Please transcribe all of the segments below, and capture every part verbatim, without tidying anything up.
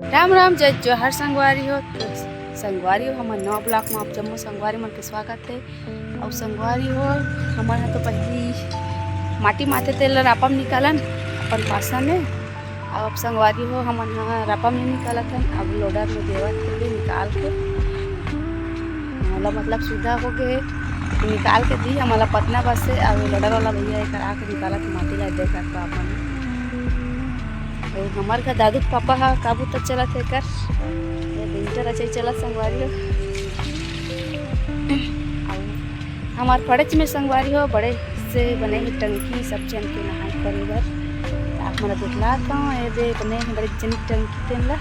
राम राम, जय जोहार संगवारी हो। तो संगवारी हो, हमर नवा vlog में आप जम्मो संगवारी मन के स्वागत है। अउ संगवारी हो, हमन ह तो पहिली माटी माथे तेल ला रापा म निकालन अपन पासा में। अब संगवारी हो, हमन ह रापा में निकालत हन, अब loader में देवत हे निकाल के। मतलब, मतलब सुविधा हो गए, निकाल के दी हमला पटना बस से। अब loader वाला भैया एकर आके निकालत माटी ला, देख सकत हो आप मन। अउ हमर घर दादू के पापा ह काबू तक चलत हे कर, ये winter अचई चलत संगवारी हो। अउ हमर फड़ेच में संगवारी हो, बड़े से बने हे टंकी, सब झन के नहाए करे बर। त आप मन ला दिखलात हव, ये दे बने हे बड़े जनी टंकी तेन ला।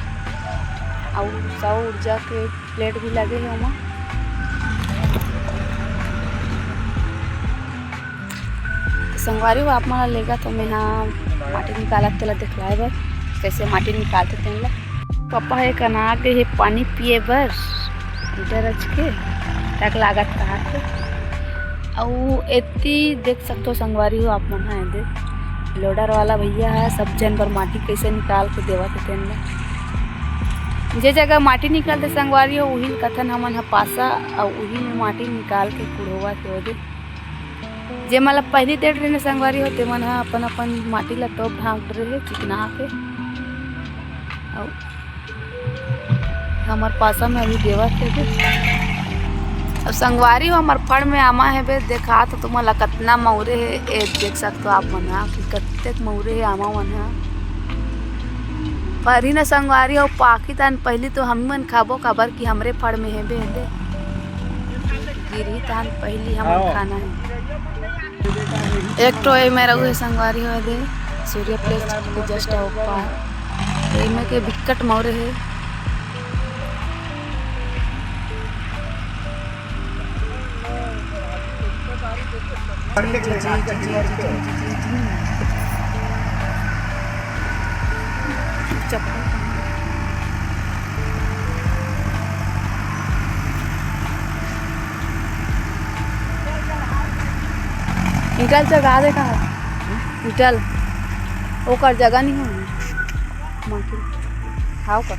अउ सौर ऊर्जा के plate भी लगे हे ओमा। तो संगवारी हो, आप मन ला लेगत हव मेहा माटी निकालत तेला देखलाए बर, कैसे माटी निकालथे तेन ला। पापा ह एक अना गे हे पानी पिए बर, इधर रच के तक लागत कहा थे। अउ एती देख सकत हो संगवारी हो आप मन ह, एदे loader वाला भैया ह सब झन बर माटी कैसे निकाल के देवत हे तेन ला। जे जगह माटी निकलथे संगवारी हो, उही ल कथन हमन ह पासा, अउ उही में माटी निकाल के कुढ़ोवत हे ओदे। जे मन ला पहिली दे रहे संगवारी हो, ते मन ह अपन अपन माटी ला तोप ढांक रहे चिकना के। अउ हमर पासा में अभी देवत हे बे। अब संगवारी हो, हमर फड़ में आमा हे बे, देखा तो तुमन ला कतना मौरे हे, ए देख सकत हो आप मन ह कि कतेक मौरे हे आमा मन ह। फरही न संगवारी हो, पाकी तहन पहिली तो हम मन खाबो, काबर कि हमरे फड़ में हे बे, दे गिरही तहन पहिली हमन हाँ। खाना हे। एक ठो ए मेरा उहे संगवारी हो दे, सूर्य प्लेस के just ऊपर। एमे के बिकट मौरे हे। चप्पल ईंटा ल जगा दे का? ईंटा ल। ओकर जगह नहीं हो। माटी। हाव का?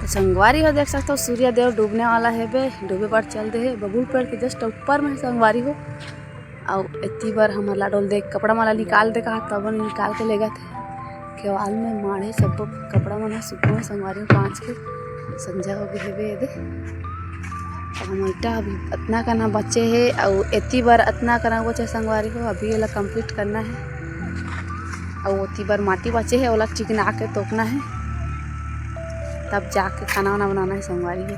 संगवारी हो देख सकत हो, सूर्य देव डूबने वाला हे बे, डूबे बर चल दे हे। बबूल पेड़ के just ऊपर में संगवारी हो। अउ एती बर हमर लाडो ल देख कपड़ा मन ला निकाल दे कहा, तब निकाल के लेगत हे। केवाल में माढ़े सब्बो कपड़ा मन ह सुखो हे संगवारी हो, पाँच के संझा हो गे हेबे एदे। अब हमर ईंटा अभी अतना कना बचे हे, अउ एती बर अतना कना बचे संगवारी हो, अभी एला complete करना हे। अउ ओती बर माटी बचे हे, ओला चिकना के तोपना हे, तब जाके खाना वाना बनाना हे संगवारी हो।